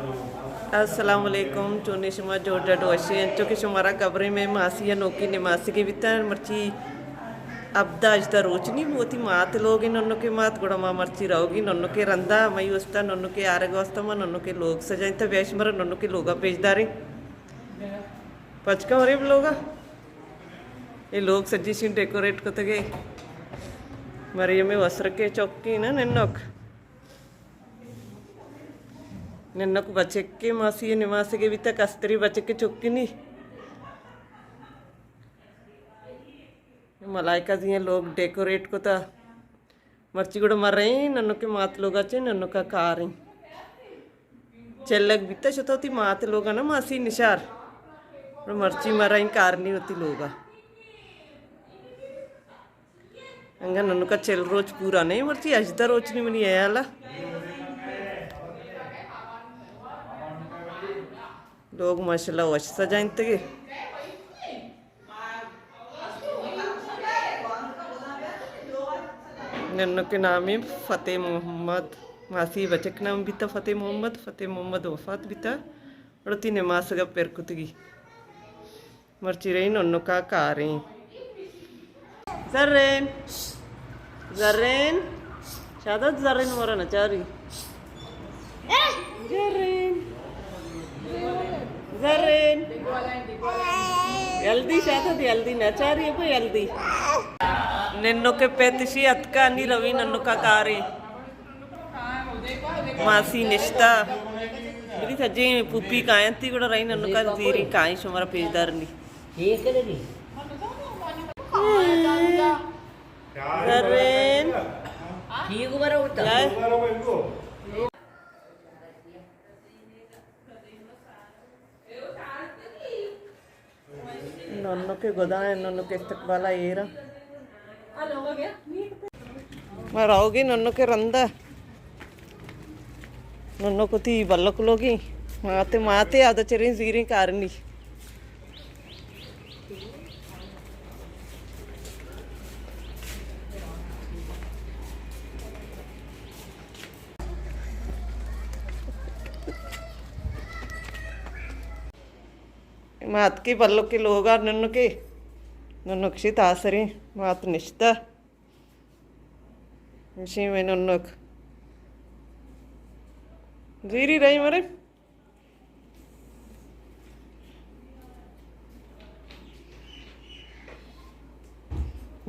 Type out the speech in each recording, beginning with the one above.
السلام علیکم، چونے شما؟ جوڑ ڈڈ وشے؟ انچو کہ شمارا خبریں، مئے ماسی ءِ نوکیں نماسگے بیتہ، مرچی ہبدہ ہژدہ روچ نی، وتی مات لوگے، ننکے مات، گڑا ما مرچی روگی ننکے رندا، مئی واستا ننکے آرگ واستا ما ننکے لوگ سجائینتہ، بیا شمارا ننکے لوگا پیش داریں۔ پچ کن ورے لوگا۔ اے لوگ سجی شین ڈیکوریٹ کتگے۔ مریم ءِ وسرکے چکے نا ننک۔ ننک بچکے ماسی ءِ نماسگے بیتہ، کستری بچکے چکے نی۔ ملائکہ زی ایں لوگ ڈیکوریٹ کتہ۔ مرچی گڑا ما رئیں ننکے مات لوگا چہ، ننکا کاریں۔ چلگ بیتہ شتہ وتی مات لوگا نا ماسی نشار۔ گڑا مرچی ما رئیں کارنی وتی لوگا۔ انگا ننکا چل روچ پورا نئیں، مرچی ہژدہ روچ نی منی ہیالا۔ لوگ ماشاءاللہ وش سجائینتگے۔ ننکے نامے فتح محمد، ماسی بچک نام بیتہ فتح محمد، فتح محمد وفات بیتہ، گڑا وتی نماسگا پر کتگی۔ مرچی رئیں ننکا کاریں۔ زرین، زرین، شاداد زرین مورا نچاری۔ زرین۔ زرین۔ یلدی شاتہ دی یلدی نچاری پہ یلدی۔ ننکے پت اشی اتکا نی روی ننکا کاریں۔ ماسی نشتہ۔ بری سجیں پوپی کاینتی گڑا رئیں ننکا زیریں کائیں شمارا پیش دارنی۔ زرین۔ ننکے گدائیں، ننکے استقبالا ایرا۔ ما روگی ننکے رندا۔ ننک وتی بلک لوگی۔ ماتے، ماتے آدا چریں زیریں کارنی۔ مات کے بلک کے لوگا ننکے، ننک شی تاسریں مات نشتہ۔ اشی میں ننک زیری رہی مرے۔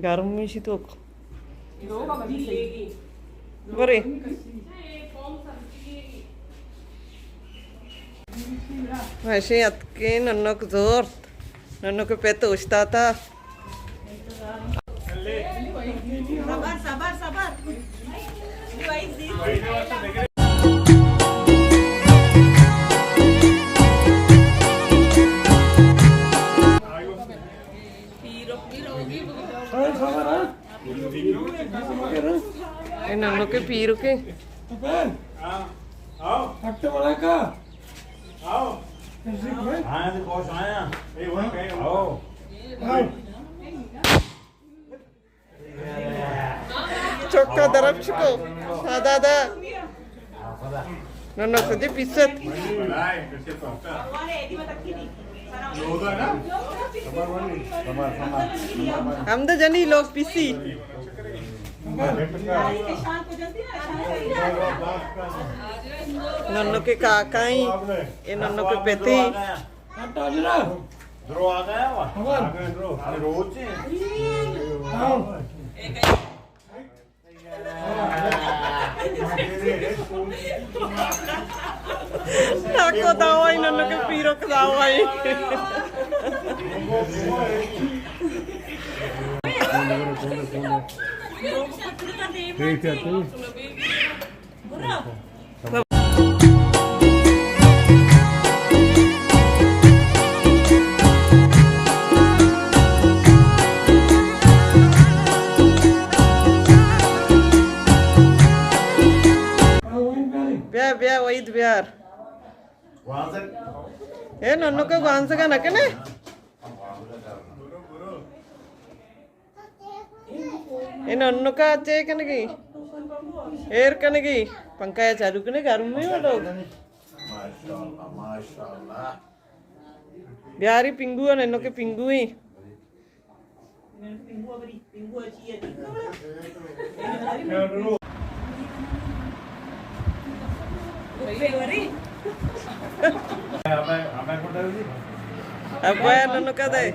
گرم میشی توک۔ برے۔ ایشی اتکیں ننک زورت۔ ننک پت اوشتاتا۔ اے ننکے پیرکے۔ چکا درپچ کو۔ سادا دا۔ ننک سجی پیست۔ ہمدا جنی لوگ پیسی۔ ننکے کاکائیں، اے ننکے پتی۔ درو آ گیا وا۔ آ گئے درو۔ اے روچ ہیں۔ ناکو داوائی ننکے پیرک داوائی۔ بیا، بیا، وحید بیار۔ اے ننکے گوانزگا نہ کنے؟ اے ننکا چے کنگی؟ ایر کنگی؟ پنکھا یا چالو کنے، گرمی ہو لوگ۔ ماشاءاللہ، ماشاءاللہ۔ بیاری پنگو ءَ، ننوکے پنگویں۔ ابا ننوکا دے۔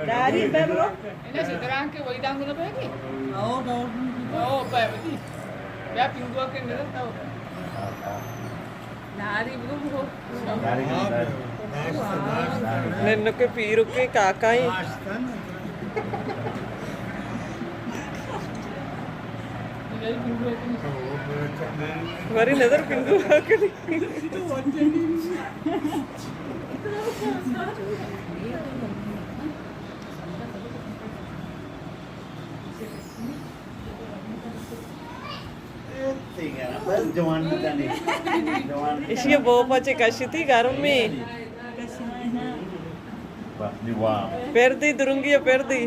داری ببرو۔ اینا چہ درانکے وئی دانگو نہ پہکی؟ او، دور۔ او، پہ وتی۔ بیا پنگوا کے نظر تاو۔ داری برو۔ ننوکے پیروکے کاکائیں۔ وری نظر پنگوا کنی۔ ایشی ءَ بوپا چہ کشتی گرمی۔ پردی درنگی ءَ پردی۔